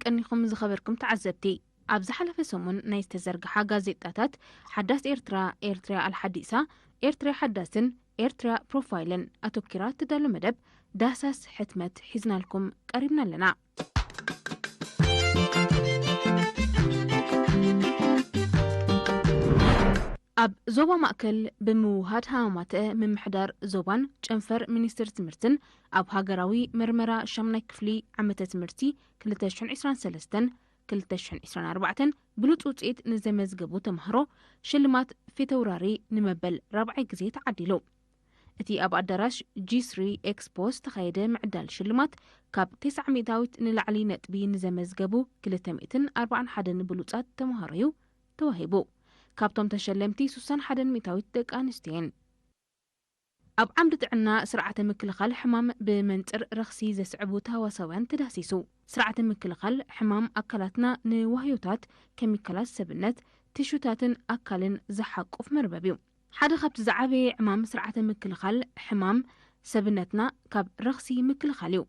ቀኒኹም ዝኸበርኩም ተዓዘብቲ። ኣብ ዝሓለፈ ሰሙን ናይ ዝተዘርግሓ ጋዜጣታት ሓዳስ ኤርትራ፣ ኤርትራ ኣልሓዲሳ፣ ኤርትራ ሓዳስን ኤርትራ ፕሮፋይልን ኣተኪራ እትዳሎ መደብ ዳህሳስ ሕትመት ሒዝናልኩም ቀሪብና ኣለና። ኣብ ዞባ ማእከል ብምውሃድ ሃማማተ ምምሕዳር ዞባን ጨንፈር ሚኒስትሪ ትምህርትን ኣብ ሃገራዊ መርመራ ሻምናይ ክፍሊ ዓመተ ትምህርቲ ክልተ ሽሕን ዕስራን ሰለስተን ክልተ ሽሕን ዕስራን ኣርባዕተን ብሉጽ ውጽኢት ንዘመዝገቡ ተምሃሮ ሽልማት ፊተውራሪ ንመበል ራብዓይ ግዜ ተዓዲሉ። እቲ ኣብ ኣዳራሽ ጂ ስሪ ኤክስፖ ዝተኻየደ ምዕዳል ሽልማት ካብ ተስዓ ሚእታዊት ንላዕሊ ነጥቢ ንዘመዝገቡ ክልተ ሚእትን ኣርባዓን ሓደን ብሉጻት ተምሃሮ እዩ ተዋሂቡ። ካብቶም ተሸለምቲ ሱሳን ሓደን ሚእታዊት ደቂ ኣንስትዮ እየን። ኣብ ዓምዲ ጥዕና ስርዓተ ምክልኻል ሕማም ብመንጽር ረኽሲ ዘስዕቡ ተህዋሳውያን ተዳህሲሱ። ስርዓተ ምክልኻል ሕማም ኣካላትና ንዋህዮታት፣ ኬሚካላት ሰብነት፣ ቲሹታትን ኣካልን ዝሓቁፍ መርበብ እዩ። ሓደ ካብቲ ዝዓበየ ዕማም ስርዓተ ምክልኻል ሕማም ሰብነትና ካብ ረኽሲ ምክልኻል እዩ።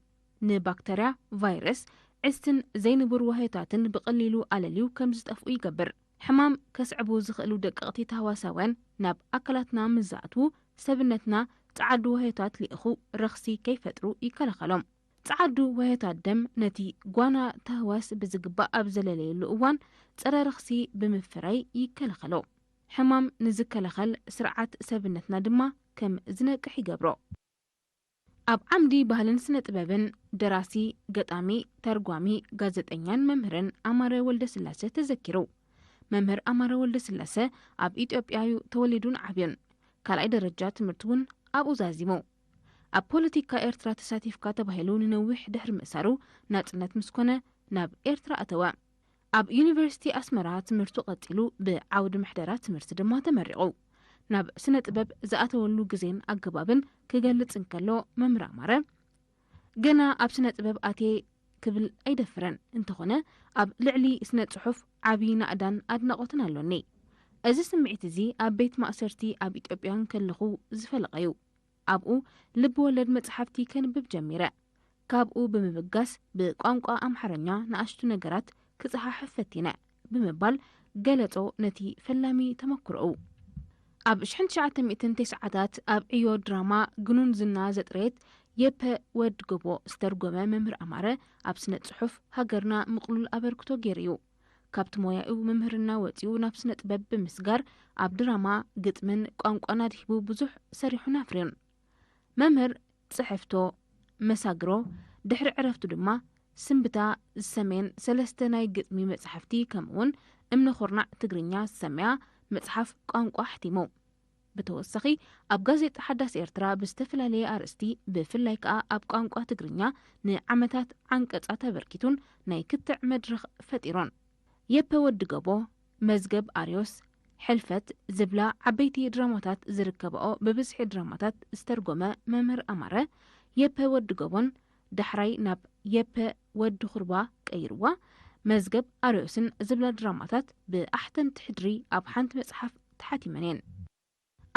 ንባክተርያ፣ ቫይረስ፣ ዕስትን ዘይንቡር ዋህዮታትን ብቐሊሉ ኣለልዩ ከም ዝጠፍኡ ይገብር። ሕማም ከስዕቡ ዝኽእሉ ደቀቕቲ ተህዋሳውያን ናብ ኣካላትና ምስ ዝኣትዉ፣ ሰብነትና ጸዓዱ ዋህዮታት ልኢኹ ረኽሲ ከይፈጥሩ ይከላኸሎም። ጸዓዱ ዋህዮታት ደም ነቲ ጓና ተህዋስ ብዝግባእ ኣብ ዘለለየሉ እዋን፣ ጸረ ረኽሲ ብምፍራይ ይከላኸሎ። ሕማም ንዝከላኸል ስርዓት ሰብነትና ድማ ከም ዝነቅሕ ይገብሮ። ኣብ ዓምዲ ባህልን ስነ ጥበብን ደራሲ፣ ገጣሚ፣ ተርጓሚ፣ ጋዜጠኛን መምህርን ኣማረ ወልደስላሰ ተዘኪሩ። መምህር ኣማረ ወልደስላሰ ኣብ ኢትዮጵያ እዩ ተወሊዱን ዓብዩን። ካልኣይ ደረጃ ትምህርቲ እውን ኣብኡ ዛዚሙ። ኣብ ፖለቲካ ኤርትራ ተሳቲፍካ ተባሂሉ ንነዊሕ ድሕሪ ምእሳሩ፣ ናጽነት ምስ ኮነ ናብ ኤርትራ ኣተወ። ኣብ ዩኒቨርሲቲ ኣስመራ ትምህርቱ ቀጺሉ፣ ብዓውዲ ምሕደራ ትምህርቲ ድማ ተመሪቑ። ናብ ስነ ጥበብ ዝኣተወሉ ግዜን ኣገባብን ክገልጽ እንከሎ፣ መምህር ኣማረ፣ ገና ኣብ ስነ ጥበብ ኣትየ ክብል ኣይደፍርን፣ እንተኾነ ኣብ ልዕሊ ስነ ጽሑፍ ዓቢ ናእዳን ኣድናቖትን ኣሎኒ። እዚ ስምዒት እዚ ኣብ ቤት ማእሰርቲ ኣብ ኢትዮጵያ እንከለኹ ዝፈለቐ እዩ። ኣብኡ ልብ ወለድ መጽሓፍቲ ከንብብ ጀሚረ። ካብኡ ብምብጋስ ብቋንቋ ኣምሓርኛ ንኣሽቱ ነገራት ክጸሓሕፍ ፈቲነ ብምባል ገለጾ ነቲ ፈላሚ ተመክሮኡ። ኣብ ሽሕን ትሽዓተ ሚእትን ተስዓታት ኣብ ዕዮ ድራማ ግኑን ዝና ዘጥረየት የፐ ወድ ጎቦ ዝተርጎመ መምህር ኣማረ ኣብ ስነ ጽሑፍ ሃገርና ምቕሉል ኣበርክቶ ገይሩ እዩ። ካብቲ ሞያኡ መምህርና ወጺኡ ናብ ስነ ጥበብ ብምስጋር ኣብ ድራማ፣ ግጥምን ቋንቋን ኣድሂቡ ብዙሕ ሰሪሑን ኣፍርዩን። መምህር ጽሕፍቶ፣ መሳግሮ፣ ድሕሪ ዕረፍቱ ድማ ስንብታ ዝሰመየን ሰለስተ ናይ ግጥሚ መጻሕፍቲ ከምኡውን እምነ ኩርናዕ ትግርኛ ዝሰመያ መጽሓፍ ቋንቋ ኣሕቲሙ። ብተወሳኺ ኣብ ጋዜጣ ሓዳስ ኤርትራ ብዝተፈላለየ ኣርእስቲ ብፍላይ ከኣ ኣብ ቋንቋ ትግርኛ ንዓመታት ዓንቀጻት ኣበርኪቱን ናይ ክትዕ መድረኽ ፈጢሮን። የፐ ወዲ ገቦ፣ መዝገብ ኣርዮስ፣ ሕልፈት ዝብላ ዓበይቲ ድራማታት ዝርከብኦ ብብዝሒ ድራማታት ዝተርጎመ መምህር ኣማረ፣ የፐ ወዲ ገቦን ዳሕራይ ናብ የፐ ወዲ ኩርባ ቀይርዋ፣ መዝገብ ኣርዮስን ዝብላ ድራማታት ብኣሕተምቲ ሕድሪ ኣብ ሓንቲ መጽሓፍ ተሓቲመን እየን።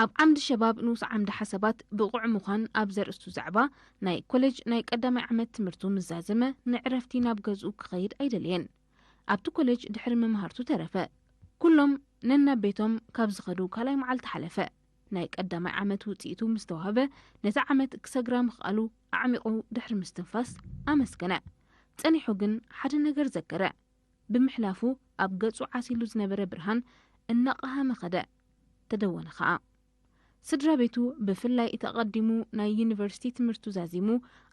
ኣብ ዓምዲ ሸባብ ንኡስ ዓምዲ ሓሳባት ብቑዕ ምዃን ኣብ ዘርእስቱ ዛዕባ ናይ ኮሌጅ ናይ ቀዳማይ ዓመት ትምህርቱ ምስ ዛዘመ ንዕረፍቲ ናብ ገዝኡ ክኸይድ ኣይደለየን። ኣብቲ ኮሌጅ ድሕሪ ምምሃርቱ ተረፈ። ኩሎም ነናብ ቤቶም ካብ ዝኸዱ ካልኣይ መዓልቲ ሓለፈ። ናይ ቀዳማይ ዓመት ውጽኢቱ ምስ ተዋህበ ነቲ ዓመት ክሰግራ ምኽኣሉ ኣዕሚቑ ድሕሪ ምስትንፋስ ኣመስገነ። ጸኒሑ ግን ሓደ ነገር ዘከረ። ብምሕላፉ ኣብ ገጹ ዓሲሉ ዝነበረ ብርሃን እናቐሃመ ኸደ። ተደወነ ኸኣ። ስድራ ቤቱ ብፍላይ እቲ ኣቐዲሙ ናይ ዩኒቨርሲቲ ትምህርቱ ዛዚሙ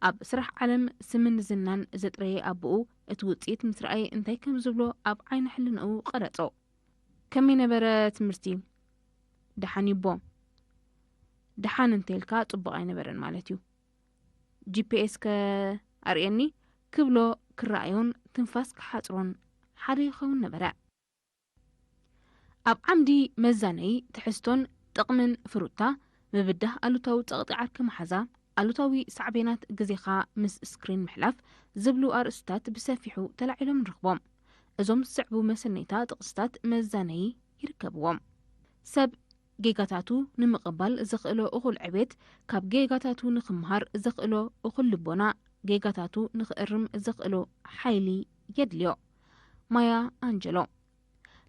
ኣብ ስራሕ ዓለም ስምን ዝናን ዘጥረየ ኣቦኡ እቲ ውጽኢት ምስ ረኣየ እንታይ ከም ዝብሎ ኣብ ዓይኒ ሕልናኡ ቀረጾ። ከመይ ነበረ ትምህርቲ? ደሓን ይቦ። ደሓን እንተልካ ጽቡቕ ኣይነበረን ማለት እዩ። ጂ ፒ ኤስ ከ ኣርእየኒ ክብሎ ክረኣዮን ትንፋስ ክሓጽሮን ሓደ ይኸውን ነበረ። ኣብ ዓምዲ መዛነዪ ትሕዝቶን ጥቕምን ፍሩታ ምብዳህ ኣሉታዊ ጸቕጢ ዓርኪ መሓዛ፣ ኣሉታዊ ሳዕቤናት ግዜኻ ምስ ስክሪን ምሕላፍ ዝብሉ ኣርእስታት ብሰፊሑ ተላዒሎም ንረኽቦም። እዞም ዝስዕቡ መሰነይታ ጥቕስታት መዛነዪ ይርከብዎም። ሰብ ጌጋታቱ ንምቕባል ዘኽእሎ እኹል ዕቤት፣ ካብ ጌጋታቱ ንኽምሃር ዘኽእሎ እኹል ልቦና፣ ጌጋታቱ ንኽእርም ዘኽእሎ ሓይሊ የድልዮ። ማያ ኣንጀሎ።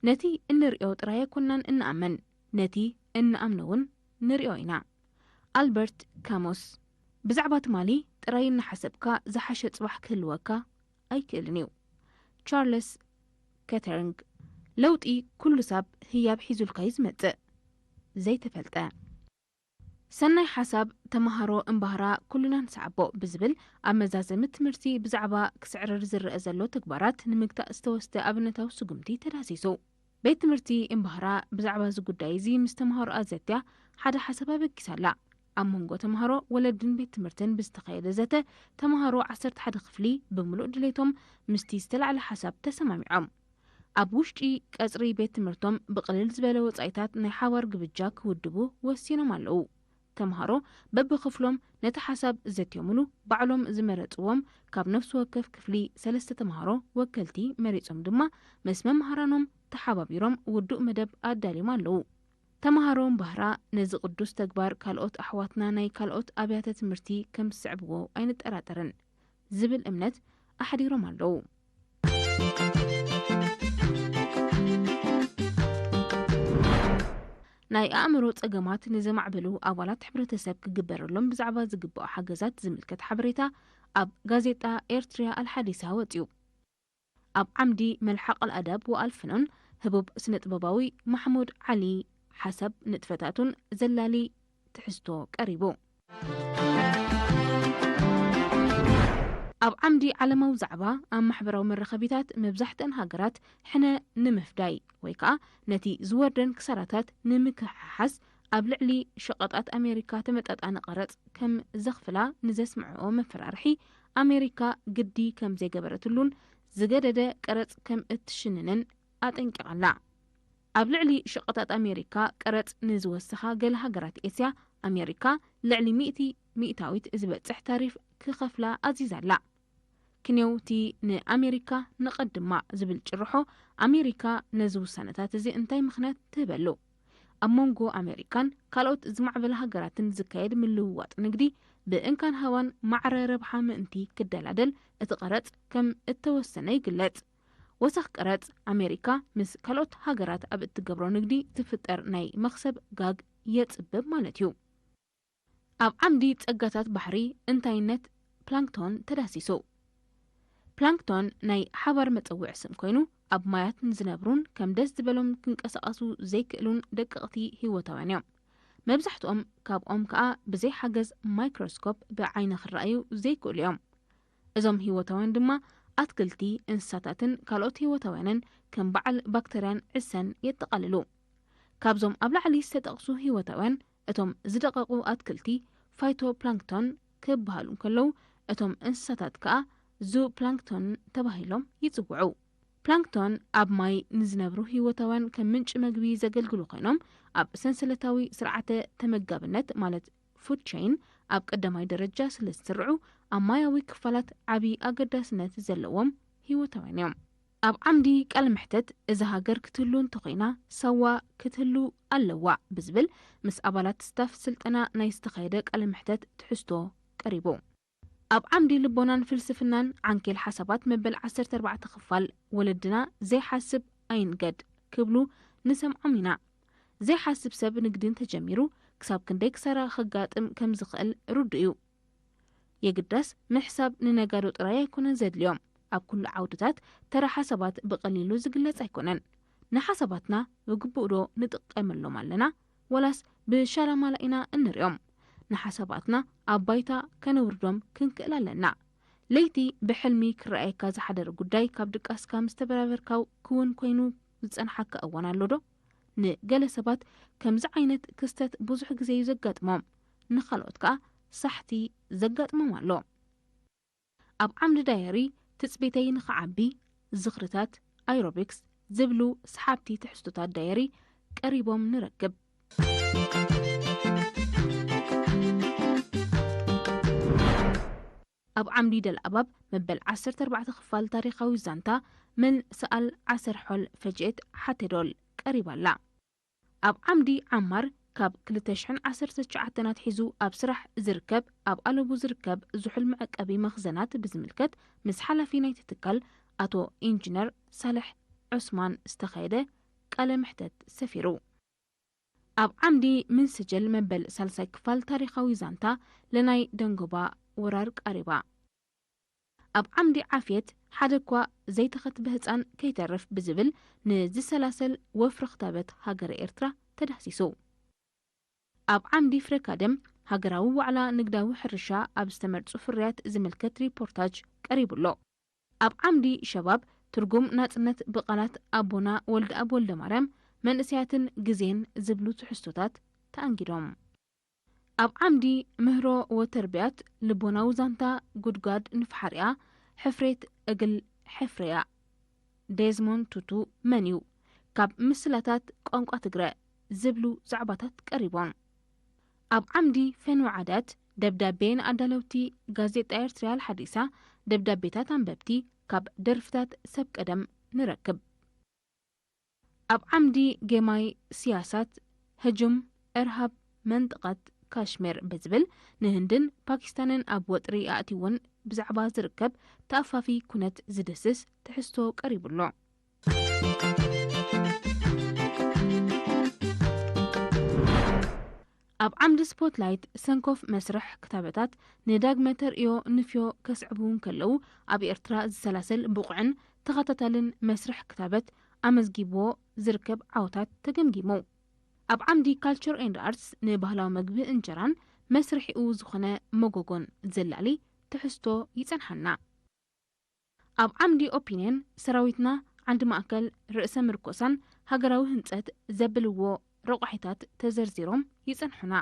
ነቲ እንርእዮ ጥራይ ኣይኮናን እንኣምን፣ ነቲ እንኣምኖ እውን ንርእዮ ኢና። ኣልበርት ካሙስ። ብዛዕባ ትማሊ ጥራይ እናሓሰብካ ዝሓሸ ጽባሕ ክህልወካ ኣይክእልን እዩ። ቻርለስ ከተርንግ። ለውጢ ኩሉ ሳብ ህያብ ሒዙልካ እዩ ዝመጽእ። ዘይተፈልጠ። ሰናይ ሓሳብ ተመሃሮ እምባህራ ኩልና ንሰዓቦ ብዝብል ኣብ መዛዘሚ ትምህርቲ ብዛዕባ ክስዕርር ዝረአ ዘሎ ተግባራት ንምግታእ ዝተወስደ ኣብነታዊ ስጉምቲ ተዳሲሱ። ቤት ትምህርቲ እምባህራ ብዛዕባ እዚ ጉዳይ እዚ ምስ ተመሃሮ ኣዘትያ ሓደ ሓሳብ ኣበጊሳ ኣላ። ኣብ መንጎ ተመሃሮ፣ ወለድን ቤት ትምህርትን ብዝተኻየደ ዘተ፣ ተመሃሮ ዓሰርተ ሓደ ክፍሊ ብምሉእ ድሌቶም ምስቲ ዝተላዕለ ሓሳብ ተሰማሚዖም። ኣብ ውሽጢ ቀጽሪ ቤት ትምህርቶም ብቕልል ዝበለ ወጻኢታት ናይ ሓባር ግብጃ ክውድቡ ወሲኖም ኣለዉ። ተምሃሮ በብኽፍሎም ነቲ ሓሳብ ዘትዮምሉ፣ ባዕሎም ዝመረጽዎም ካብ ነፍሲ ወከፍ ክፍሊ ሰለስተ ተምሃሮ ወከልቲ መሪጾም ድማ ምስ መምሃራኖም ተሓባቢሮም ውዱእ መደብ ኣዳልዮም ኣለዉ። ተምሃሮ እምባህራ ነዚ ቅዱስ ተግባር ካልኦት ኣሕዋትና ናይ ካልኦት ኣብያተ ትምህርቲ ከም ዝስዕብዎ ኣይንጠራጠርን ዝብል እምነት ኣሕዲሮም ኣለዉ። ናይ ኣእምሮ ጸገማት ንዘማዕበሉ ኣባላት ሕብረተሰብ ክግበረሎም ብዛዕባ ዝግባኦ ሓገዛት ዝምልከት ሓበሬታ ኣብ ጋዜጣ ኤርትርያ ኣልሓዲሳ ወጺኡ። ኣብ ዓምዲ መልሓቕ ኣልኣዳብ ወኣልፍኖን ህቡብ ስነ-ጥበባዊ ማሕሙድ ዓሊ ሓሳብ ንጥፈታቱን ዘላሊ ትሕዝቶ ቀሪቡ። ኣብ ዓምዲ ዓለማዊ ዛዕባ ኣብ ማሕበራዊ መራኸቢታት መብዛሕትአን ሃገራት ሕነ ንምፍዳይ ወይ ከኣ ነቲ ዝወርደን ክሳራታት ንምክሕሓስ ኣብ ልዕሊ ሸቐጣት ኣሜሪካ ተመጣጣኒ ቀረጽ ከም ዘኽፍላ ንዘስምዕኦ መፈራርሒ ኣሜሪካ ግዲ ከም ዘይገበረትሉን ዝገደደ ቀረጽ ከም እትሽንንን ኣጠንቂቓ ኣላ። ኣብ ልዕሊ ሸቐጣት ኣሜሪካ ቀረጽ ንዝወሰኻ ገለ ሃገራት ኤስያ፣ ኣሜሪካ ልዕሊ ሚእቲ ሚእታዊት ዝበጽሕ ታሪፍ ክኸፍላ ኣዚዛ ኣላ። ክንዮውቲ ንኣሜሪካ ንቐድማ ዝብል ጭርሖ ኣሜሪካ ነዚ ውሳነታት እዚ እንታይ ምኽንያት ትህበሉ? ኣብ መንጎ ኣሜሪካን ካልኦት ዝማዕበላ ሃገራትን ዝካየድ ምልውዋጥ ንግዲ ብእንካን ሃባን ማዕረ ረብሓ ምእንቲ ክደላደል እቲ ቀረጽ ከም እተወሰነ ይግለጽ። ወሰኽ ቀረጽ ኣሜሪካ ምስ ካልኦት ሃገራት ኣብ እትገብሮ ንግዲ ዝፍጠር ናይ መኽሰብ ጋግ የጽብብ ማለት እዩ። ኣብ ዓምዲ ጸጋታት ባሕሪ እንታይነት ፕላንክቶን ተዳሲሱ። ፕላንክቶን ናይ ሓባር መጸውዒ ስም ኮይኑ፣ ኣብ ማያት ንዝነብሩን ከም ደስ ዝበሎም ክንቀሳቐሱ ዘይክእሉን ደቀቕቲ ህይወታውያን እዮም። መብዛሕትኦም ካብኦም ከኣ ብዘይ ሓገዝ ማይክሮስኮፕ ብዓይኒ ክረኣዩ ዘይክእሉ እዮም። እዞም ህይወታውያን ድማ ኣትክልቲ፣ እንስሳታትን ካልኦት ህይወታውያንን ከም በዓል ባክተርያን ዕሰን የጠቓልሉ። ካብዞም ኣብ ላዕሊ ዝተጠቕሱ ህይወታውያን፣ እቶም ዝደቐቑ ኣትክልቲ ፋይቶፕላንክቶን ክበሃሉ እንከለዉ፣ እቶም እንስሳታት ከኣ ዙፕላንክቶን ተባሂሎም ይጽውዑ። ፕላንክቶን ኣብ ማይ ንዝነብሩ ህይወታውያን ከም ምንጪ መግቢ ዘገልግሉ ኮይኖም፣ ኣብ ሰንሰለታዊ ስርዓተ ተመጋብነት ማለት ፉድ ቸይን ኣብ ቀዳማይ ደረጃ ስለ ዝስርዑ፣ ኣብ ማያዊ ክፋላት ዓቢ ኣገዳስነት ዘለዎም ህይወታውያን እዮም። ኣብ ዓምዲ ቃለ መሕተት፣ እዛ ሃገር ክትህሉ እንተኾይና ሳዋ ክትህሉ ኣለዋ ብዝብል ምስ ኣባላት ስታፍ ስልጠና ናይ ዝተኻየደ ቃለ መሕተት ትሕዝቶ ቀሪቡ። ኣብ ዓምዲ ልቦናን ፍልስፍናን ዓንኬል ሓሳባት መበል ዓሰርተ ኣርባዕተ ክፋል ወለድና ዘይሓስብ ኣይንገድ ክብሉ ንሰምዖም ኢና። ዘይሓስብ ሰብ ንግዲ እንተጀሚሩ ክሳብ ክንደይ ክሳራ ከጋጥም ከም ዝኽእል ርዱእ እዩ። የግዳስ ምሕሳብ ንነጋዶ ጥራይ ኣይኮነን ዘድልዮም። ኣብ ኩሉ ዓውድታት ተራ ሓሳባት ብቐሊሉ ዝግለጽ ኣይኮነን። ንሓሳባትና ብግቡእ ዶ ንጥቀመሎም ኣለና? ወላስ ብሻላማላ ኢና እንርእዮም? ንሓሳባትና ኣብ ባይታ ከነውርዶም ክንክእል ኣለና። ለይቲ ብሕልሚ ክረኣየካ ዝሓደረ ጉዳይ ካብ ድቃስካ ምስ ተበራበርካው ክውን ኮይኑ ዝጸንሓካ እዋን ኣሎ ዶ? ንገለ ሰባት ከምዚ ዓይነት ክስተት ብዙሕ ግዜ እዩ ዘጋጥሞም፣ ንኻልኦት ከኣ ሳሕቲ ዘጋጥሞም ኣሎ። ኣብ ዓምዲ ዳየሪ ትጽቢተይ ንኽዓቢ፣ ዝኽርታት፣ ኣይሮቢክስ ዝብሉ ሰሓብቲ ትሕዝቶታት ዳየሪ ቀሪቦም ንረክብ። ኣብ ዓምዲ ደልኣባብ መበል ዓሰርተ ኣርባዕተ ክፋል ታሪኻዊ ዛንታ መን ሰኣል ዓሰር ሖል ፈጅኤት ሓቴዶል ቀሪባ ኣላ። ኣብ ዓምዲ ዓማር ካብ ክልተ ሽሕን ዓሰርተ ትሽዓተን ኣትሒዙ ኣብ ስራሕ ዝርከብ ኣብ ኣለቡ ዝርከብ ዝሑል መዕቀቢ መኽዘናት ብዝምልከት ምስ ሓላፊ ናይቲ ትካል ኣቶ ኢንጂነር ሳልሕ ዑስማን ዝተኻየደ ቃለ መሕተት ሰፊሩ። ኣብ ዓምዲ ምን ስጅል መበል ሳልሳይ ክፋል ታሪኻዊ ዛንታ ለናይ ደንጎባ ወራር ቀሪባ። ኣብ ዓምዲ ዓፍየት ሓደ እኳ ዘይተኸትበ ህጻን ከይተርፍ ብዝብል ንዝሰላሰል ወፍሪ ክታበት ሃገረ ኤርትራ ተዳህሲሱ። ኣብ ዓምዲ ፍረካደም ሃገራዊ ዋዕላ ንግዳዊ ሕርሻ ኣብ ዝተመርጹ ፍርያት ዝምልከት ሪፖርታጅ ቀሪቡ ኣሎ። ኣብ ዓምዲ ሸባብ ትርጉም ናጽነት ብቓላት ኣቦና ወልደኣብ ወልደማርያም መንእሰያትን ግዜን ዝብሉ ትሕዝቶታት ተኣንጊዶም። ኣብ ዓምዲ ምህሮ ወተርብያት ልቦናዊ ዛንታ ጉድጓድ ንፍሓርያ ሕፍሬት እግል ሕፍርያ ዴዝሞንድ ቱቱ መን እዩ? ካብ ምስላታት ቋንቋ ትግረ ዝብሉ ዛዕባታት ቀሪቦም። ኣብ ዓምዲ ፈንዊ ዓዳት ደብዳቤ ንኣዳለውቲ ጋዜጣ ኤርትርያ ኣልሓዲሳ ደብዳቤታት ኣንበብቲ ካብ ደርፍታት ሰብ ቀደም ንረክብ። ኣብ ዓምዲ ጌማይ ስያሳት ህጁም እርሃብ መንጥቐት ካሽሜር ብዝብል ንህንድን ፓኪስታንን ኣብ ወጥሪ ኣእትይወን ብዛዕባ ዝርከብ ተኣፋፊ ኩነት ዝድህስስ ትሕዝቶ ቀሪቡ ኣሎ። ኣብ ዓምዲ ስፖትላይት ሰንኮፍ መስርሕ ክታበታት ንዳግመ ተርእዮ ንፍዮ ከስዕቡ እንከለዉ ኣብ ኤርትራ ዝሰላሰል ብቑዕን ተኸታታልን መስርሕ ክታበት ኣመዝጊብዎ ዝርከብ ዓወታት ተገምጊሙ። ኣብ ዓምዲ ካልቸር ኤንድ ኣርትስ ንባህላዊ መግቢ እንጀራን መስርሒኡ ዝኾነ መጎጎን ዘላሊ ትሕዝቶ ይጸንሓና። ኣብ ዓምዲ ኦፒንየን ሰራዊትና ዓንዲ ማእከል ርእሰ ምርኮሳን ሃገራዊ ህንጸት ዘብልዎ ረቋሒታት ተዘርዚሮም ይጸንሑና።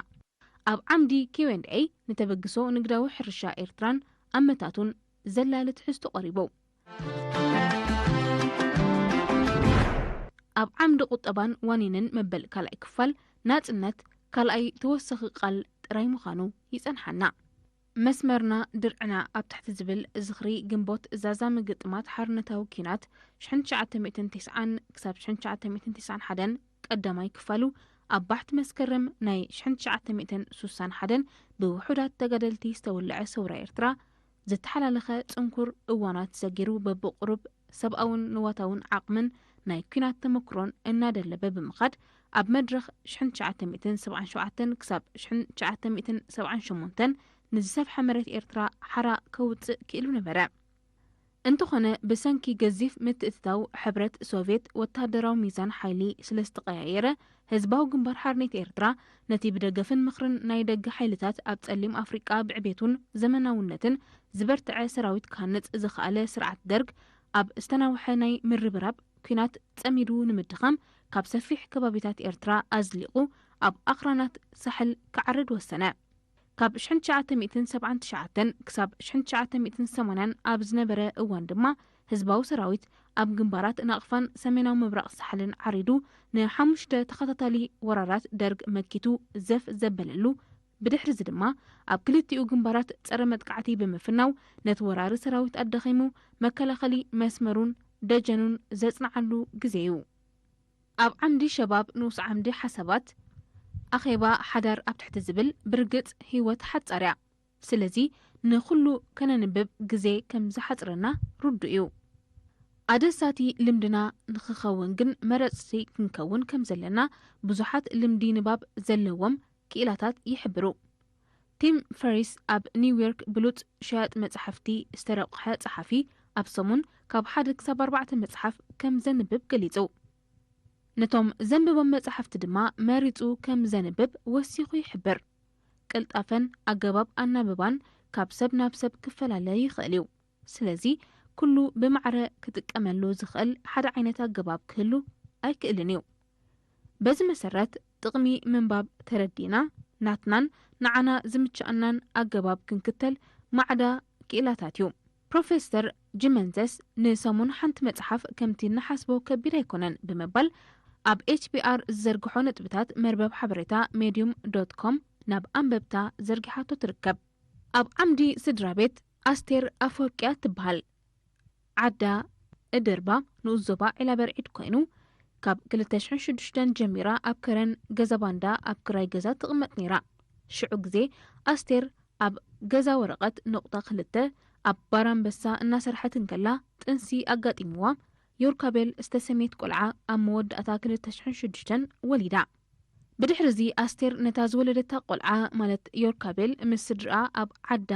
ኣብ ዓምዲ ኪው ኤንድ ኤይ ንተበግሶ ንግዳዊ ሕርሻ ኤርትራን ኣመታቱን ዘላሊ ትሕዝቶ ቀሪቡ። ኣብ ዓምዲ ቁጠባን ዋኒንን መበል ካልኣይ ክፋል ናጽነት ካልኣይ ተወሳኺ ቃል ጥራይ ምዃኑ ይጸንሓና። መስመርና ድርዕና ኣብ ትሕቲ ዝብል ዝኽሪ ግንቦት ዛዛሚ ግጥማት ሓርነታዊ ኲናት ሽሕን ትሽዓተ ሚእትን ተስዓን ክሳብ ሽሕን ትሽዓተ ሚእትን ተስዓን ሓደን ቀዳማይ ክፋሉ ኣብ ባሕቲ መስከረም ናይ ሽሕን ትሽዓተ ሚእትን ሱሳን ሓደን ብውሑዳት ተጋደልቲ ዝተወልዐ ሰውራ ኤርትራ ዝተሓላለኸ ጽንኩር እዋናት ሰጊሩ በብቁሩብ ሰብኣውን ንዋታውን ዓቕምን ናይ ኲናት ተመክሮን እናደለበ ብምኻድ ኣብ መድረኽ ሽሕን ትሽዓተ ሚእትን ሰብዓን ሸውዓተን ክሳብ ሽሕን ትሽዓተ ሚእትን ሰብዓን ሸሞንተን ንዝሰፍሐ መሬት ኤርትራ ሓራ ከውጽእ ክኢሉ ነበረ። እንተኾነ ብሰንኪ ገዚፍ ምትእትታው ሕብረት ሶቭየት ወተሃደራዊ ሚዛን ሓይሊ ስለ ዝተቐያየረ ህዝባዊ ግንባር ሓርነት ኤርትራ ነቲ ብደገፍን ምኽርን ናይ ደገ ሓይልታት ኣብ ጸሊም ኣፍሪቃ ብዕቤቱን ዘመናውነትን ዝበርትዐ ሰራዊት ክሃንጽ ዝኸኣለ ስርዓት ደርግ ኣብ ዝተናውሐ ናይ ምርብራብ ኲናት ጸሚዱ ንምድኻም ካብ ሰፊሕ ከባቢታት ኤርትራ ኣዝሊቑ ኣብ ኣኽራናት ሳሕል ክዓርድ ወሰነ። ካብ ሽሕን ትሽዓተ ሚእትን ሰብዓን ትሽዓተን ክሳብ ሽሕን ትሽዓተ ሚእትን ሰማንያን ኣብ ዝነበረ እዋን ድማ ህዝባዊ ሰራዊት ኣብ ግንባራት ናቕፋን ሰሜናዊ ምብራቕ ሳሕልን ዓሪዱ ንሓሙሽተ ተኸታታሊ ወራራት ደርግ መኪቱ ዘፍ ዘበለሉ፣ ብድሕሪዚ ድማ ኣብ ክልቲኡ ግንባራት ጸረ መጥቃዕቲ ብምፍናው ነቲ ወራሪ ሰራዊት ኣዳኺሙ መከላኸሊ መስመሩን ደጀኑን ዘጽንዓሉ ግዜ እዩ። ኣብ ዓምዲ ሸባብ ንኡስ ዓምዲ ሓሳባት ኣኼባ ሓዳር ኣብ ትሕቲ ዝብል ብርግጽ ህይወት ሓጻር እያ። ስለዚ ንኹሉ ከነንብብ ግዜ ከም ዝሓጽረና ርዱእ እዩ። ኣደሳቲ ልምድና ንኽኸውን ግን መረጽቲ ክንከውን ከም ዘለና ብዙሓት ልምዲ ንባብ ዘለዎም ክኢላታት ይሕብሩ። ቲም ፈሪስ ኣብ ኒውዮርክ ብሉጽ ሸያጥ መጻሕፍቲ ዝተረቑሐ ጸሓፊ ኣብ ሰሙን ካብ ሓደ ክሳብ ኣርባዕተ መጽሓፍ ከም ዘንብብ ገሊጹ። ነቶም ዘንብቦም መጻሕፍቲ ድማ መሪጹ ከም ዘንብብ ወሲኹ ይሕብር። ቅልጣፈን ኣገባብ ኣናብባን ካብ ሰብ ናብ ሰብ ክፈላለ ይኽእል እዩ። ስለዚ ኩሉ ብማዕረ ክጥቀመሉ ዝኽእል ሓደ ዓይነት ኣገባብ ክህሉ ኣይክእልን እዩ። በዚ መሰረት ጥቕሚ ምንባብ ተረዲእና ናትናን ንዓና ዝምችኣናን ኣገባብ ክንክተል ማዕዳ ክኢላታት እዩ። ፕሮፌሰር ጅመንዘስ ንሰሙን ሓንቲ መጽሓፍ ከምቲ እንሓስቦ ከቢድ ኣይኮነን ብምባል ኣብ ኤች ቢ ኣር ዝዘርግሖ ነጥብታት መርበብ ሓበሬታ ሜድዩም ዶት ኮም ናብ ኣንበብታ ዘርጊሓቶ ትርከብ። ኣብ ዓምዲ ስድራ ቤት ኣስቴር ኣፈወርቅያ ትበሃል። ዓዳ እደርባ ንኡስ ዞባ ዒላበርዒድ ኮይኑ ካብ ክልተ ሽሕን ሽዱሽተን ጀሚራ ኣብ ከረን ገዛ ባንዳ ኣብ ክራይ ገዛ ትቕመጥ ነይራ። ሽዑ ግዜ ኣስቴር ኣብ ገዛ ወረቐት ነቑጣ ክልተ ኣብ ባራምበሳ እናሰርሐት እንከላ ጥንሲ ኣጋጢምዋ። ዮርካቤል ዝተሰምየት ቆልዓ ኣብ መወዳእታ ክልተ ሽሕን ሽዱሽተን ወሊዳ። ብድሕሪ እዚ ኣስቴር ነታ ዝወለደታ ቆልዓ ማለት ዮርካቤል ምስ ስድርኣ ኣብ ዓዳ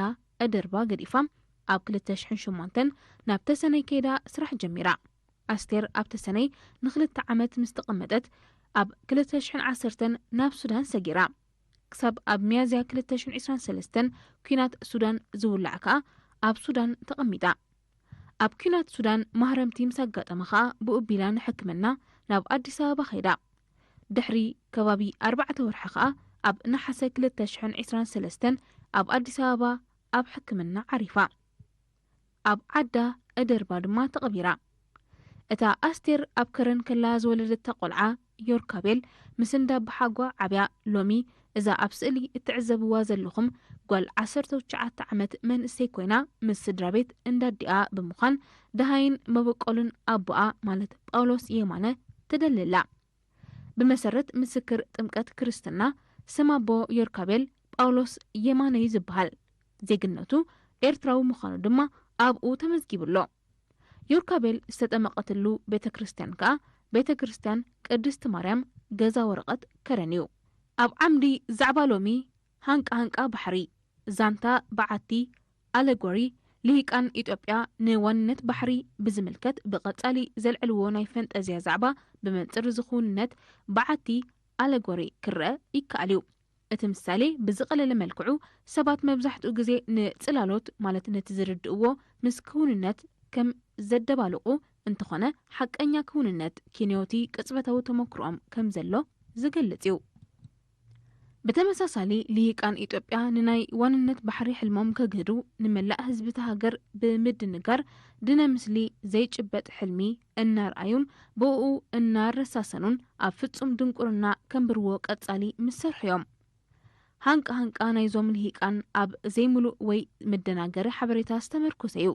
ኣደርባ ገዲፋ ኣብ ክልተ ሽሕን ሸሞንተን ናብ ተሰነይ ከይዳ ስራሕ ጀሚራ። ኣስቴር ኣብ ተሰነይ ንክልተ ዓመት ምስ ተቐመጠት ኣብ ክልተ ሽሕን ዓሰርተን ናብ ሱዳን ሰጊራ። ክሳብ ኣብ ሚያዝያ ክልተ ሽሕን ዕስራን ሰለስተን ኲናት ሱዳን ዝውላዕ ከኣ ኣብ ሱዳን ተቐሚጣ። ኣብ ኲናት ሱዳን ማህረምቲ ምስ ኣጋጠማ ከኣ ብኡ ኣቢላ ንሕክምና ናብ ኣዲስ ኣበባ ከይዳ። ድሕሪ ከባቢ ኣርባዕተ ወርሒ ከኣ ኣብ ነሓሰ ክልተ ሽሕን ዕስራን ሰለስተን ኣብ ኣዲስ ኣበባ ኣብ ሕክምና ዓሪፋ። ኣብ ዓዳ ኣደርባ ድማ ተቐቢራ። እታ ኣስቴር ኣብ ከረን ከላ ዝወለደታ ቆልዓ ዮርካቤል ምስ እንዳ ኣቦሓጓ ዓብያ ሎሚ እዛ ኣብ ስእሊ እትዕዘብዋ ዘለኹም ጓል ዓሰርተ ትሽዓተ ዓመት መንእሰይ ኮይና ምስ ስድራ ቤት እንዳ ኣዲኣ ብምዃን ደሃይን መበቆልን ኣቦኣ ማለት ጳውሎስ የማነ ትደሊ ኣላ። ብመሰረት ምስክር ጥምቀት ክርስትና ስም ኣቦ ዮርካቤል ጳውሎስ የማነ እዩ ዝበሃል። ዜግነቱ ኤርትራዊ ምዃኑ ድማ ኣብኡ ተመዝጊቡ ኣሎ። ዮርካቤል ዝተጠመቐትሉ ቤተ ክርስቲያን ከኣ ቤተ ክርስቲያን ቅድስቲ ማርያም ገዛ ወረቐት ከረን እዩ። ኣብ ዓምዲ ዛዕባ ሎሚ ሃንቃ ሃንቃ ባሕሪ፣ ዛንታ በዓቲ፣ ኣለጎሪ፣ ልሂቃን ኢትዮጵያ ንዋንነት ባሕሪ ብዝምልከት ብቐጻሊ ዘልዕልዎ ናይ ፈንጠዝያ ዛዕባ ብመንጽር እዚ ክውንነት በዓቲ ኣለጎሪ ክረአ ይከኣል እዩ። እቲ ምሳሌ ብዝቐለለ መልክዑ ሰባት መብዛሕትኡ ግዜ ንጽላሎት ማለት ነቲ ዝርድእዎ ምስ ክውንነት ከም ዘደባልቑ እንተኾነ ሓቀኛ ክውንነት ኪንዮቲ ቅጽበታዊ ተመክሮኦም ከም ዘሎ ዝገልጽ እዩ። ብተመሳሳሊ ልሂቃን ኢትዮጵያ ንናይ ዋንነት ባሕሪ ሕልሞም ከግህዱ ንመላእ ህዝቢ እታ ሃገር ብምድንጋር ድነ ምስሊ ዘይጭበጥ ሕልሚ እናርኣዩን ብኡ እናረሳሰኑን ኣብ ፍጹም ድንቁርና ከንብርዎ ቀጻሊ ምስ ሰርሑ እዮም። ሃንቃ ሃንቃ ናይዞም ልሂቃን ኣብ ዘይምሉእ ወይ መደናገሪ ሓበሬታ ዝተመርኮሰ እዩ።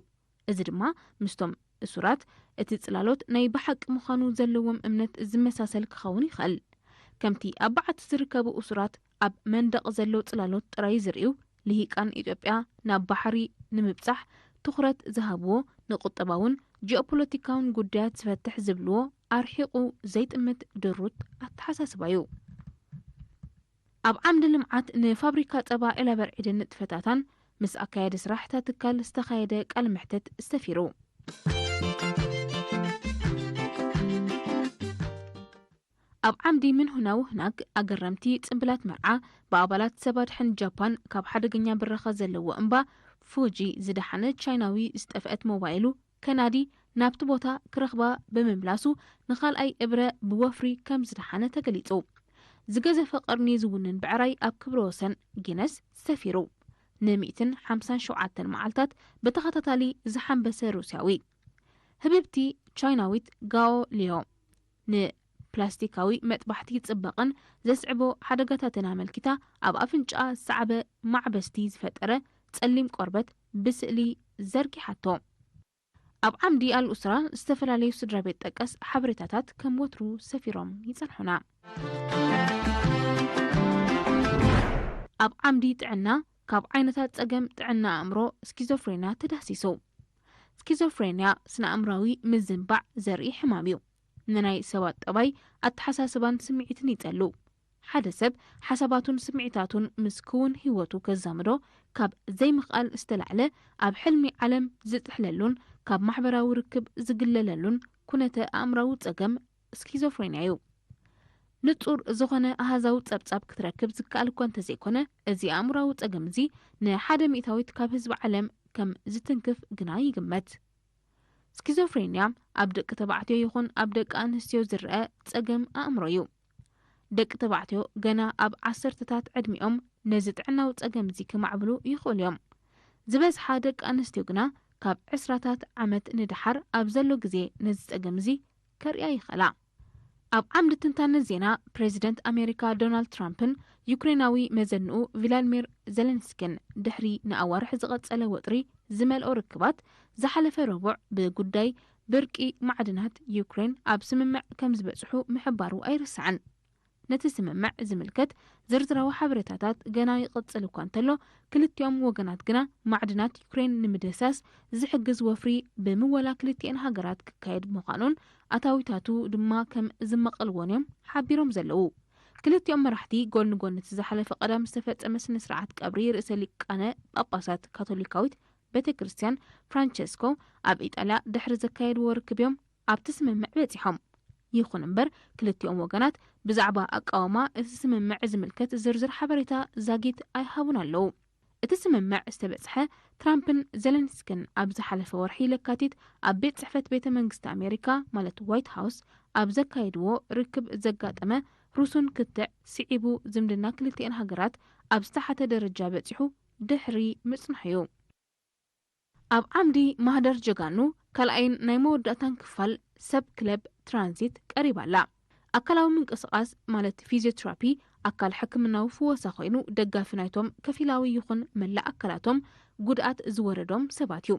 እዚ ድማ ምስቶም እሱራት እቲ ጽላሎት ናይ ብሓቂ ምዃኑ ዘለዎም እምነት ዝመሳሰል ክኸውን ይኽእል። ከምቲ ኣብ በዓቲ ዝርከቡ እሱራት ኣብ መንደቕ ዘሎ ጽላሎት ጥራይ ዝርእዩ ልሂቃን ኢትዮጵያ ናብ ባሕሪ ንምብጻሕ ትኹረት ዝሃብዎ ንቁጠባውን ጂኦፖለቲካውን ጉዳያት ዝፈትሕ ዝብልዎ ኣርሒቑ ዘይጥምት ድሩት ኣተሓሳስባ እዩ። ኣብ ዓምዲ ልምዓት ንፋብሪካ ጸባ ዒላበርዒድን ንጥፈታታን ምስ ኣካያዲ ስራሕ እታ ትካል ዝተኻየደ ቃለ መሕትት ሰፊሩ። ኣብ ዓምዲ ምንሁና ውህናግ ኣገረምቲ ጽምብላት መርዓ ብኣባላት ሰብ ኣድሕን ጃፓን ካብ ሓደገኛ ብረኻ ዘለዎ እምባ ፉጂ ዝደሓነ ቻይናዊ ዝጠፍአት ሞባይሉ ከናዲ ናብቲ ቦታ ክረኽባ ብምምላሱ ንኻልኣይ እብረ ብወፍሪ ከም ዝደሓነ ተገሊጹ። ዝገዘፈ ቀርኒ ዝውንን ብዕራይ ኣብ ክብረ ወሰን ጊነስ ሰፊሩ። ን ሚእትን ሓምሳን ሸውዓተን መዓልታት ብተኸታታሊ ዝሓንበሰ ሩስያዊ ህብብቲ ቻይናዊት ጋኦ ሊዮ ንፕላስቲካዊ መጥባሕቲ ጽባቐን ዘስዕቦ ሓደጋታትን ኣመልኪታ ኣብ ኣፍንጫኣ ዝሰዓበ ማዕበስቲ ዝፈጠረ ጸሊም ቆርበት ብስእሊ ዘርጊሓቶ። ኣብ ዓምዲ ኣልኡስራ ዝተፈላለዩ ስድራ ቤት ጠቀስ ሓበሬታታት ከም ወትሩ ሰፊሮም ይጸንሑና። ኣብ ዓምዲ ጥዕና ካብ ዓይነታት ጸገም ጥዕና ኣእምሮ ስኪዞፍሬንያ ተዳህሲሱ። ስኪዞፍሬንያ ስነ ኣእምራዊ ምዝንባዕ ዘርኢ ሕማም እዩ። ንናይ ሰባት ጠባይ፣ ኣተሓሳስባን ስምዒትን ይጸሉ። ሓደ ሰብ ሓሳባቱን ስምዒታቱን ምስ ክውን ህይወቱ ከዛምዶ ካብ ዘይምኽኣል ዝተላዕለ ኣብ ሕልሚ ዓለም ዝጥሕለሉን ካብ ማሕበራዊ ርክብ ዝግለለሉን ኩነተ ኣእምራዊ ጸገም ስኪዞፍሬንያ እዩ። ንጹር ዝኾነ ኣሃዛዊ ጸብጻብ ክትረክብ ዝከኣል እኳ እንተዘይኮነ፣ እዚ ኣእምራዊ ጸገም እዚ ንሓደ ሚእታዊት ካብ ህዝቢ ዓለም ከም ዝትንክፍ ግና ይግመት። ስኪዞፍሬንያ ኣብ ደቂ ተባዕትዮ ይኹን ኣብ ደቂ ኣንስትዮ ዝረአ ጸገም ኣእምሮ እዩ። ደቂ ተባዕትዮ ገና ኣብ ዓሰርተታት ዕድሚኦም ነዚ ጥዕናዊ ጸገም እዚ ክማዕብሉ ይኽእሉ እዮም። ዝበዝሓ ደቂ ኣንስትዮ ግና ካብ ዕስራታት ዓመት ንደሓር ኣብ ዘሎ ግዜ ነዚ ጸገም እዚ ከርእያ ይኽእላ። ኣብ ዓምዲ ትንታነ ዜና፣ ፕሬዚደንት ኣሜሪካ ዶናልድ ትራምፕን ዩክሬናዊ መዘንኡ ቪላድሚር ዜሌንስኪን ድሕሪ ንኣዋርሕ ዝቐጸለ ወጥሪ ዝመልኦ ርክባት፣ ዝሓለፈ ረቡዕ ብጉዳይ ብርቂ ማዕድናት ዩክሬን ኣብ ስምምዕ ከም ዝበጽሑ ምሕባሩ ኣይርሳዕን። ነቲ ስምምዕ ዝምልከት ዝርዝራዊ ሓበሬታታት ገና ይቕጽል እኳ እንተሎ፣ ክልቲኦም ወገናት ግና ማዕድናት ዩክሬን ንምድህሳስ ዝሕግዝ ወፍሪ ብምወላ ክልቲኤን ሃገራት ክካየድ ምዃኑን ኣታዊታቱ ድማ ከም ዝመቐልዎን እዮም ሓቢሮም ዘለዉ። ክልቲኦም መራሕቲ ጎን ንጎን እቲ ዝሓለፈ ቀዳም ዝተፈጸመ ስነ ስርዓት ቀብሪ ርእሰ ሊቃነ ጳጳሳት ካቶሊካዊት ቤተ ክርስቲያን ፍራንቸስኮ ኣብ ኢጣልያ ድሕሪ ዘካየድዎ ርክብ እዮም ኣብቲ ስምምዕ በጺሖም። ይኹን እምበር ክልቲኦም ወገናት ብዛዕባ ኣቃውማ እቲ ስምምዕ ዝምልከት ዝርዝር ሓበሬታ ዛጊት ኣይሃቡን ኣለዉ። እቲ ስምምዕ ዝተበጽሐ ትራምፕን ዜለንስክን ኣብ ዝሓለፈ ወርሒ ለካቲት ኣብ ቤት ጽሕፈት ቤተ መንግስቲ ኣሜሪካ ማለት ዋይት ሃውስ ኣብ ዘካየድዎ ርክብ ዘጋጠመ ሩሱን ክትዕ ስዒቡ ዝምድና ክልቲኤን ሃገራት ኣብ ዝተሓተ ደረጃ በጺሑ ድሕሪ ምጽንሑ እዩ። ኣብ ዓምዲ ማህደር ጀጋኑ ካልኣይን ናይ መወዳእታን ክፋል ሰብ ክለብ ትራንዚት ቀሪባ ኣላ። ኣካላዊ ምንቅስቓስ ማለት ፊዚዮትራፒ ኣካል ሕክምናዊ ፍወሳ ኮይኑ ደጋፊ ናይቶም ከፊላዊ ይኹን መላእ ኣካላቶም ጉድኣት ዝወረዶም ሰባት እዩ።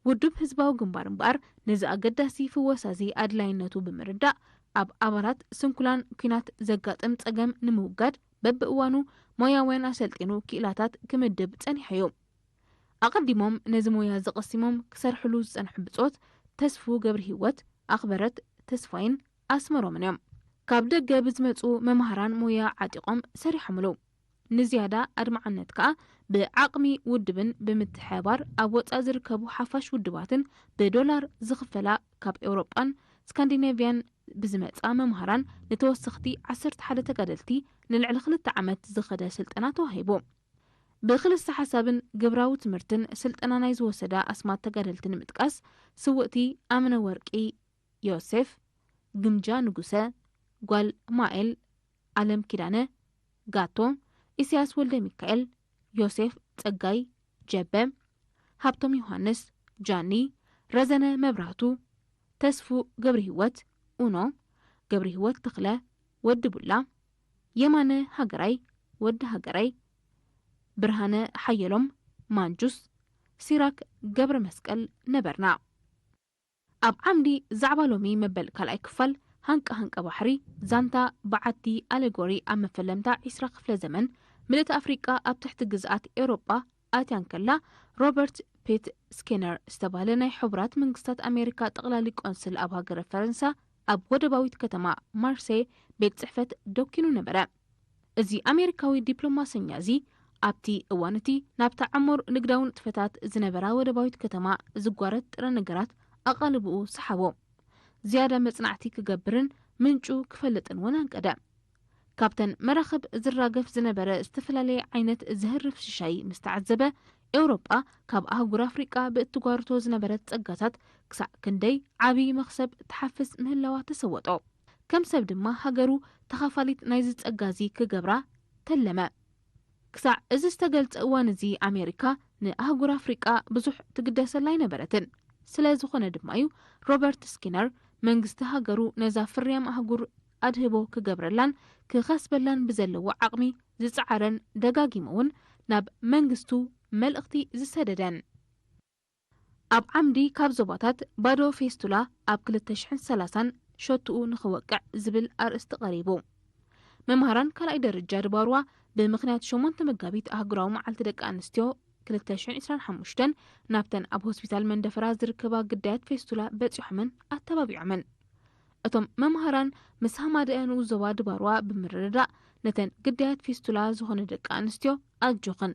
ውድብ ህዝባዊ ግንባር እምበኣር ነዚ ኣገዳሲ ፍወሳ እዚ ኣድላይነቱ ብምርዳእ ኣብ ኣባላት ስንኩላን ኲናት ዘጋጥም ጸገም ንምውጋድ በብእዋኑ ሞያውያን ኣሰልጢኑ ክኢላታት ክምድብ ጸኒሑ እዩ። ኣቐዲሞም ነዚ ሞያ እዚ ቀሲሞም ክሰርሕሉ ዝጸንሑ ብጾት ተስፉ ገብረ ህይወት፣ ኣኽበረት ተስፋይን ኣስመሮምን እዮም። ካብ ደገ ብዝመጹ መምሃራን ሞያ ዓጢቖም ሰሪሖምሉ። ንዝያዳ ኣድማዕነት ከኣ ብዓቕሚ ውድብን ብምትሕባር ኣብ ወጻኢ ዝርከቡ ሓፋሽ ውድባትን ብዶላር ዝኽፈላ ካብ ኤውሮጳን ስካንዲኔቭያን ብዝመጻ መምሃራን ንተወሰኽቲ ዓሰርተ ሓደ ተጋደልቲ ንልዕሊ ክልተ ዓመት ዝኸደ ስልጠና ተዋሂቡ። ብክልሰ ሓሳብን ግብራዊ ትምህርትን ስልጠና ናይ ዝወሰዳ ኣስማት ተጋደልቲ ንምጥቃስ ስውእቲ ኣምነ ወርቂ ዮሴፍ፣ ግምጃ ንጉሰ፣ ጓል ማኤል፣ ኣለም ኪዳነ፣ ጋቶ፣ ኢሳያስ ወልደ ሚካኤል፣ ዮሴፍ ጸጋይ፣ ጀበ፣ ሃብቶም ዮሃንስ፣ ጃኒ፣ ረዘነ መብራህቱ፣ ተስፉ ገብረ ህይወት፣ ኡኖ፣ ገብረ ህይወት ተኽለ፣ ወዲ ቡላ፣ የማነ ሃገራይ፣ ወዲ ሃገራይ፣ ብርሃነ ሓየሎም፣ ማንጁስ፣ ሲራክ ገብረ መስቀል ነበርና። ኣብ ዓምዲ ዛዕባ ሎሚ መበል ካልኣይ ክፋል ሃንቀ ሃንቀ ባሕሪ ዛንታ በዓቲ ኣለጎሪ ኣብ መፈለምታ ዒስራ ክፍለ ዘመን ምልእቲ ኣፍሪቃ ኣብ ትሕቲ ግዝኣት ኤውሮጳ ኣትያ እንከላ ሮበርት ፔት ስኪነር ዝተባህለ ናይ ሕቡራት መንግስታት ኣሜሪካ ጠቕላሊ ቆንስል ኣብ ሃገረ ፈረንሳ ኣብ ወደባዊት ከተማ ማርሴይ ቤት ጽሕፈት ደኪኑ ነበረ። እዚ ኣሜሪካዊ ዲፕሎማሰኛ እዚ ኣብቲ እዋን እቲ ናብታ ዕሙር ንግዳዊ ንጥፈታት ዝነበራ ወደባዊት ከተማ ዝጓረት ጥረ ነገራት ኣቓልብኡ ሰሓቦ። ዝያዳ መጽናዕቲ ክገብርን ምንጩ ክፈልጥን እውን ኣንቀደ። ካብተን መራኽብ ዝራገፍ ዝነበረ ዝተፈላለየ ዓይነት ዘህርፍ ሽሻይ ምስ ተዓዘበ፣ ኤውሮጳ ካብ ኣህጉር ኣፍሪቃ ብእትጓርቶ ዝነበረት ጸጋታት ክሳዕ ክንደይ ዓቢ መኽሰብ ትሓፍስ ምህላዋ ተሰወጦ። ከም ሰብ ድማ ሃገሩ ተኻፋሊት ናይዚ ጸጋ እዚ ክገብራ ተለመ። ክሳዕ እዚ ዝተገልጸ እዋን እዚ ኣሜሪካ ንኣህጉር ኣፍሪቃ ብዙሕ ትግደሰላ ኣይነበረትን። ስለ ዝኾነ ድማ እዩ ሮበርት ስኪነር መንግስቲ ሃገሩ ነዛ ፍርያም ኣህጉር ኣድህቦ ክገብረላን ክኸስበላን ብዘለዎ ዓቕሚ ዝጸዓረን ደጋጊሙ እውን ናብ መንግስቱ መልእኽቲ ዝሰደደን። ኣብ ዓምዲ ካብ ዞባታት ባዶ ፌስቱላ ኣብ ክልተ ሽሕን ሰላሳን ሸቱኡ ንኽወቅዕ ዝብል ኣርእስቲ ቀሪቡ። መምሃራን ካልኣይ ደረጃ ድባርዋ ብምኽንያት ሸሞንተ መጋቢት ኣህጉራዊ መዓልቲ ደቂ ኣንስትዮ ክልተ ሽሕን ዕስራን ሓሙሽተን ናብተን ኣብ ሆስፒታል መንደፈራ ዝርከባ ግዳያት ፌስቱላ በጺሖምን ኣተባቢዖምን። እቶም መምሃራን ምስ ሃማደአ ንኡስ ዞባ ድባርዋ ብምርድዳእ ነተን ግዳያት ፌስቱላ ዝኾነ ደቂ ኣንስትዮ ኣጆኽን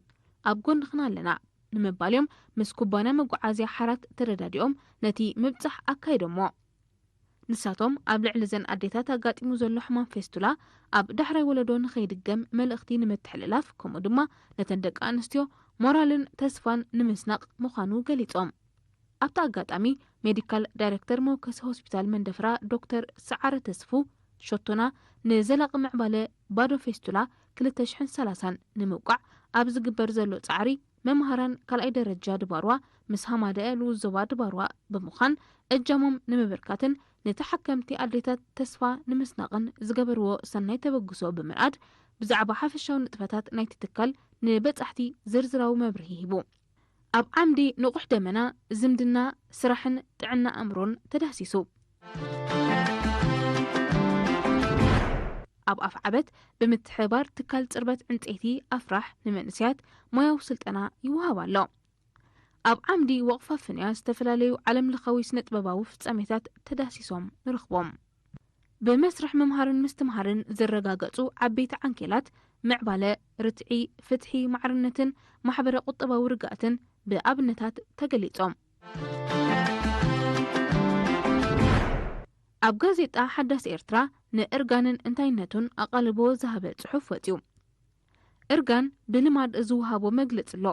ኣብ ጎንኽን ኣለና ንምባል እዮም ምስ ኩባንያ መጓዓዝያ ሓራት ተረዳዲኦም ነቲ ምብጻሕ ኣካይዶሞ። ንሳቶም ኣብ ልዕሊ እዘን ኣዴታት ኣጋጢሙ ዘሎ ሕማም ፌስቱላ ኣብ ዳሕራይ ወለዶ ንኸይድገም መልእኽቲ ንምትሕልላፍ ከምኡ ድማ ነተን ደቂ ኣንስትዮ ሞራልን ተስፋን ንምስናቕ ምዃኑ ገሊጾም። ኣብቲ ኣጋጣሚ ሜዲካል ዳይሬክተር መወከሲ ሆስፒታል መንደፍራ ዶክተር ሰዓረ ተስፉ ሸቶና ንዘላቂ ምዕባለ ባዶ ፌስቱላ ክልተ ሽሕን ሰላሳን ንምውቃዕ ኣብ ዝግበር ዘሎ ጻዕሪ መምሃራን ካልኣይ ደረጃ ድባርዋ ምስ ሃማደአ ንኡስ ዞባ ድባርዋ ብምዃን እጃሞም ንምብርካትን ንተሓከምቲ ኣዴታት ተስፋ ንምስናቕን ዝገበርዎ ሰናይ ተበግሶ ብምርኣድ ብዛዕባ ሓፈሻዊ ንጥፈታት ናይቲ ትካል ንበጻሕቲ ዝርዝራዊ መብርሂ ሂቡ። ኣብ ዓምዲ ንቑሕ ደመና ዝምድና ስራሕን ጥዕና ኣእምሮን ተዳህሲሱ። ኣብ ኣፍዓበት ብምትሕብባር ትካል ጽርበት ዕንጸይቲ ኣፍራሕ ንመንእሰያት ሞያዊ ስልጠና ይወሃብ ኣሎ። ኣብ ዓምዲ ወቕፋ ፍንያ ዝተፈላለዩ ዓለምለኻዊ ስነ ጥበባዊ ፍጻሜታት ተዳሲሶም ንረኽቦም። ብመስርሕ ምምሃርን ምስትምሃርን ዝረጋገጹ ዓበይቲ ዓንኬላት ምዕባለ፣ ርትዒ፣ ፍትሒ፣ ማዕርነትን ማሕበረ ቁጠባዊ ርግኣትን ብኣብነታት ተገሊጾም። ኣብ ጋዜጣ ሓዳስ ኤርትራ ንእርጋንን እንታይነቱን ኣቓልቦ ዝሃበ ጽሑፍ ወጺኡ። እርጋን ብልማድ ዝወሃቦ መግለጺ ኣሎ።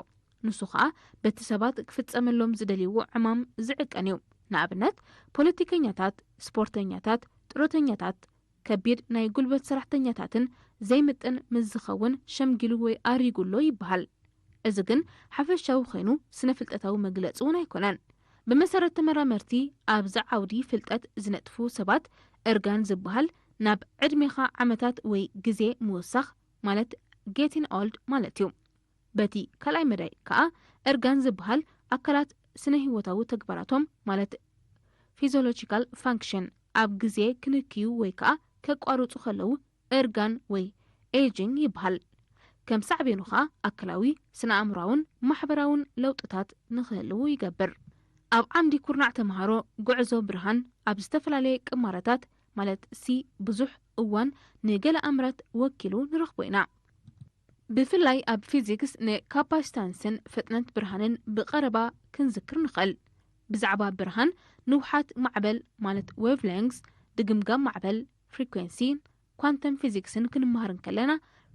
ንሱ ኸኣ በቲ ሰባት ክፍጸመሎም ዝደልይዎ ዕማም ዝዕቀን እዩ። ንኣብነት፣ ፖለቲከኛታት፣ ስፖርተኛታት፣ ጥሮተኛታት፣ ከቢድ ናይ ጉልበት ሰራሕተኛታትን ዘይምጥን ምስ ዝኸውን ሸምጊሉ ወይ ኣሪጉ ኣሎ ይበሃል። እዚ ግን ሓፈሻዊ ኮይኑ ስነ ፍልጠታዊ መግለጺ እውን ኣይኮነን። ብመሰረት ተመራመርቲ፣ ኣብዚ ዓውዲ ፍልጠት ዝነጥፉ ሰባት እርጋን ዝበሃል ናብ ዕድሜኻ ዓመታት ወይ ግዜ ምውሳኽ ማለት getting old ማለት እዩ። በቲ ካልኣይ መዳይ ከኣ እርጋን ዝበሃል ኣካላት ስነ ህይወታዊ ተግባራቶም ማለት physiological function ኣብ ግዜ ክንክዩ ወይ ከኣ ከቋርጹ ከለዉ እርጋን ወይ aging ይበሃል። ከም ሳዕቤኑ ከኣ ኣካላዊ፣ ስነ ኣእምሮኣውን ማሕበራውን ለውጥታት ንኽህልዉ ይገብር። ኣብ ዓምዲ ኩርናዕ ተምሃሮ ጉዕዞ ብርሃን ኣብ ዝተፈላለየ ቅማረታት ማለት ሲ ብዙሕ እዋን ንገለ ኣምራት ወኪሉ ንረኽቦ ኢና። ብፍላይ ኣብ ፊዚክስ ንካፓሲታንስን ፍጥነት ብርሃንን ብቐረባ ክንዝክር ንኽእል። ብዛዕባ ብርሃን ንውሓት ማዕበል ማለት wavelengths፣ ድግምጋም ማዕበል ፍሪኩዌንሲ፣ ኳንተም ፊዚክስን ክንመሃር እንከለና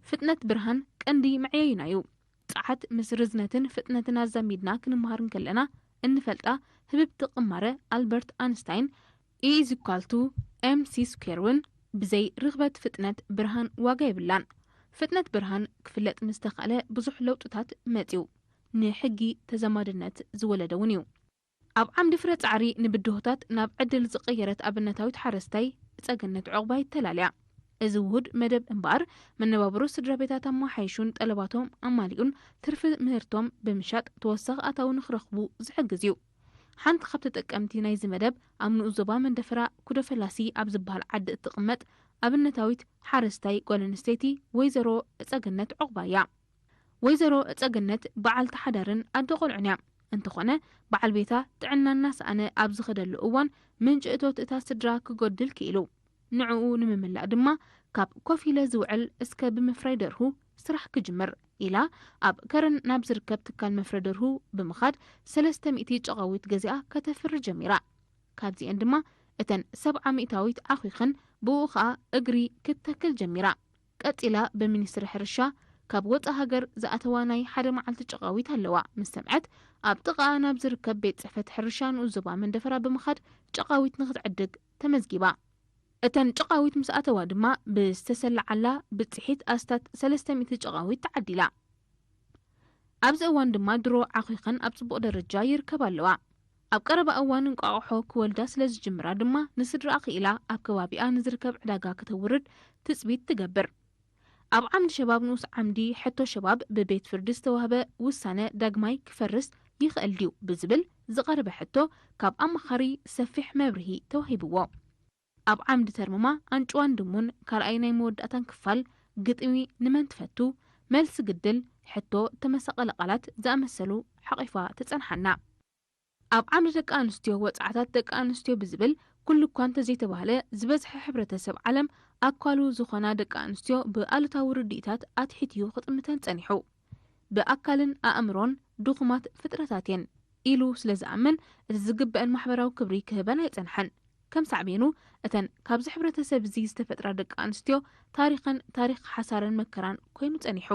ፍጥነት ብርሃን ቀንዲ መዕየይና እዩ። ጸዓት ምስ ርዝነትን ፍጥነትን ኣዛሚድና ክንመሃር እንከለና እንፈልጣ ህብብቲ ቅማረ ኣልበርት ኣንስታይን E is equal to mc square እውን ብዘይ ርኽበት ፍጥነት ብርሃን ዋጋ የብላን። ፍጥነት ብርሃን ክፍለጥ ምስ ተኻእለ ብዙሕ ለውጥታት መጺኡ። ንሕጊ ተዛማድነት ዝወለደ እውን እዩ። ኣብ ዓምዲ ፍረ ጻዕሪ ንብድሆታት ናብ ዕድል ዝቐየረት ኣብነታዊት ሓረስታይ ጸገነት ዑቕባይ ተላልያ። እዚ ውሁድ መደብ እምበኣር መነባብሮ ስድራ ቤታት ኣመሓይሹን ጠለባቶም ኣማሊኡን ትርፊ ምህርቶም ብምሻጥ ተወሳኺ ኣታዊ ንኽረኽቡ ዝሕግዝ እዩ። ሓንቲ ካብ ተጠቀምቲ ናይዚ መደብ ኣብ ንኡስ ዞባ መንደፈራ ኩዶ ፈላሲ ኣብ ዝበሃል ዓዲ እትቕመጥ ኣብነታዊት ሓረስታይ ጓል ኣንስተይቲ ወይዘሮ እጸገነት ዑቕባይ እያ። ወይዘሮ እጸገነት በዓልቲ ሓዳርን ኣደ ቆልዑን እያ። እንተኾነ በዓል ቤታ ጥዕና እናሰኣነ ኣብ ዝኸደሉ እዋን ምንጪ እቶት እታ ስድራ ክጎድል ክኢሉ። ንዕኡ ንምምላእ ድማ ካብ ኮፍ ኢለ ዝውዕል እስከ ብምፍራይ ደርሁ ስራሕ ክጅምር ኢላ ኣብ ከረን ናብ ዝርከብ ትካል መፍረ ደርሁ ብምኻድ ሰለስተ ሚእቲ ጨቓዊት ገዚኣ ከተፍሪ ጀሚራ። ካብዚኤን ድማ እተን ሰብዓ ሚእታዊት ዓኺኽን ብኡ ኸኣ እግሪ ክትተክል ጀሚራ። ቀጺላ ብሚኒስትሪ ሕርሻ ካብ ወጻኢ ሃገር ዝኣተዋ ናይ ሓደ መዓልቲ ጨቓዊት ኣለዋ ምስ ሰምዐት ኣብ ጥቓኣ ናብ ዝርከብ ቤት ጽሕፈት ሕርሻ ንኡስ ዞባ መንደፈራ ብምኻድ ጨቓዊት ንኽትዕድግ ተመዝጊባ። እተን ጨቓዊት ምስ ኣተዋ ድማ ብዝተሰለዓላ ብጽሒት ኣስታት ሰለስተ ሚእቲ ጨቓዊት ተዓዲላ። ኣብዚ እዋን ድማ ድሮ ዓኺኸን ኣብ ጽቡቕ ደረጃ ይርከባ ኣለዋ። ኣብ ቀረባ እዋን እንቋቑሖ ክወልዳ ስለ ዝጅምራ ድማ ንስድራኣ ክኢላ ኣብ ከባቢኣ ንዝርከብ ዕዳጋ ከተውርድ ትጽቢት ትገብር። ኣብ ዓምዲ ሸባብ ንኡስ ዓምዲ ሕቶ ሸባብ ብቤት ፍርዲ ዝተዋህበ ውሳነ ዳግማይ ክፈርስ ይኽእል ድዩ ብዝብል ዝቐረበ ሕቶ ካብ ኣማኻሪ ሰፊሕ መብርሂ ተዋሂብዎ። ኣብ ዓምዲ ተርምማ ኣንጭዋን ድሙን ካልኣይ ናይ መወዳእታን ክፋል ግጥሚ ንመን ትፈቱ? መልሲ ግድል፣ ሕቶ፣ ተመሳቐለ ቃላት ዝኣመሰሉ ሓቒፋ ትጸንሓና። ኣብ ዓምዲ ደቂ ኣንስትዮ ወጽዓታት ደቂ ኣንስትዮ ብዝብል ኩሉ እኳ እንተዘይተባህለ ዝበዝሐ ሕብረተሰብ ዓለም ኣካሉ ዝኾና ደቂ ኣንስትዮ ብኣሉታዊ ርድኢታት ኣትሒት እዩ ክጥምተን ጸኒሑ። ብኣካልን ኣእምሮን ድኹማት ፍጥረታት እየን ኢሉ ስለ ዝኣምን እቲ ዝግበአን ማሕበራዊ ክብሪ ክህበን ኣይጸንሐን። ከም ሳዕቤኑ እተን ካብዚ ሕብረተሰብ እዚ ዝተፈጥራ ደቂ ኣንስትዮ ታሪኸን ታሪኽ ሓሳረን መከራን ኮይኑ ጸኒሑ።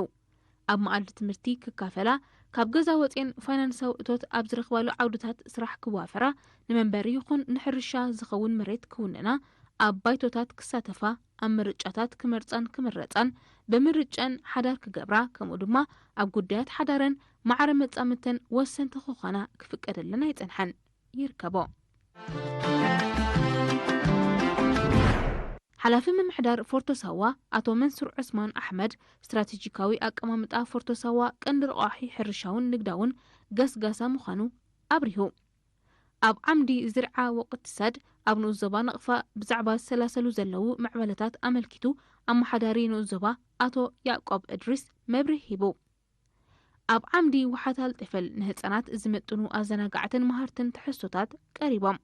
ኣብ መኣዲ ትምህርቲ ክካፈላ፣ ካብ ገዛ ወፅኤን ፋይናንሳዊ እቶት ኣብ ዝረኽባሉ ዓውድታት ስራሕ ክዋፈራ፣ ንመንበሪ ይኹን ንሕርሻ ዝኸውን መሬት ክውንና፣ ኣብ ባይቶታት ክሳተፋ፣ ኣብ ምርጫታት ክመርፃን ክምረፃን፣ ብምርጨን ሓዳር ክገብራ፣ ከምኡ ድማ ኣብ ጉዳያት ሓዳረን ማዕረ መፃምድተን ወሰንቲ ክኾና ክፍቀደለን ኣይፀንሐን። ይርከቦ። ሓላፊ ምምሕዳር ፎርቶ ሳዋ ኣቶ መንሱር ዑስማን ኣሕመድ፣ ስትራቴጂካዊ ኣቀማምጣ ፎርቶ ሳዋ ቀንዲ ረቋሒ ሕርሻውን ንግዳውን ገስጋሳ ምዃኑ ኣብሪሁ። ኣብ ዓምዲ ዝርዓ ወቅትሳድ ኣብ ንኡስ ዞባ ነቕፋ ብዛዕባ ዝሰላሰሉ ዘለዉ ምዕባለታት ኣመልኪቱ ኣመሓዳሪ ንኡስ ዞባ ኣቶ ያዕቆብ እድሪስ መብርሂ ሂቡ። ኣብ ዓምዲ ውሓት ኣልጥፈል ንህጻናት ዝምጥኑ ኣዘናጋዕትን መሃርትን ትሕዝቶታት ቀሪቦም።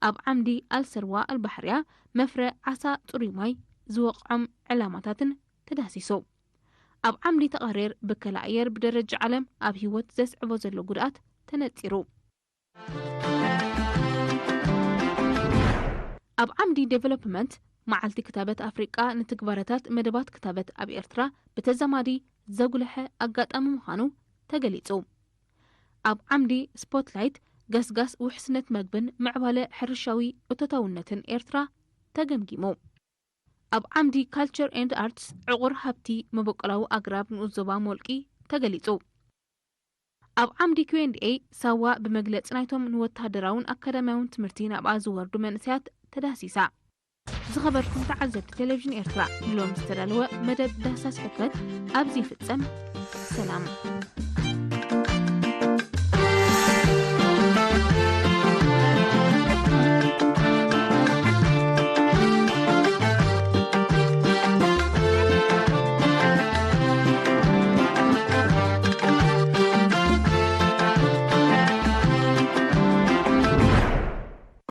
ኣብ ዓምዲ ኣልሰርዋ ኣልባሕርያ መፍረ ዓሳ ጽሩይ ማይ ዝወቕዖም ዕላማታትን ተዳሲሱ። ኣብ ዓምዲ ተቐሬር ብከላ ኣየር ብደረጃ ዓለም ኣብ ህይወት ዘስዕቦ ዘሎ ጉድኣት ተነጺሩ። ኣብ ዓምዲ ዴቨሎፕመንት መዓልቲ ክታበት ኣፍሪቃ ንትግባረታት መደባት ክታበት ኣብ ኤርትራ ብተዛማዲ ዘጉልሐ ኣጋጣሚ ምዃኑ ተገሊጹ። ኣብ ዓምዲ ስፖትላይት ገስጋስ ውሕስነት መግብን ምዕባለ ሕርሻዊ እቶታውነትን ኤርትራ ተገምጊሙ። ኣብ ዓምዲ ካልቸር ኤንድ ኣርትስ ዕቑር ሃብቲ መበቆላዊ ኣግራብ ንኡስ ዞባ ሞልቂ ተገሊጹ። ኣብ ዓምዲ ኪው ኤንድ ኤ ሳዋ ብመግለጺ ናይቶም ንወተሃደራውን ኣካዳሚያውን ትምህርቲ ናብኣ ዝወርዱ መንእሰያት ተዳሲሳ። ዝኸበርኩም ተዓዘብቲ ቴሌቪዥን ኤርትራ፣ ንሎም ዝተዳለወ መደብ ዳህሳስ ሕክመት ኣብዚ ይፍጸም። ሰላም።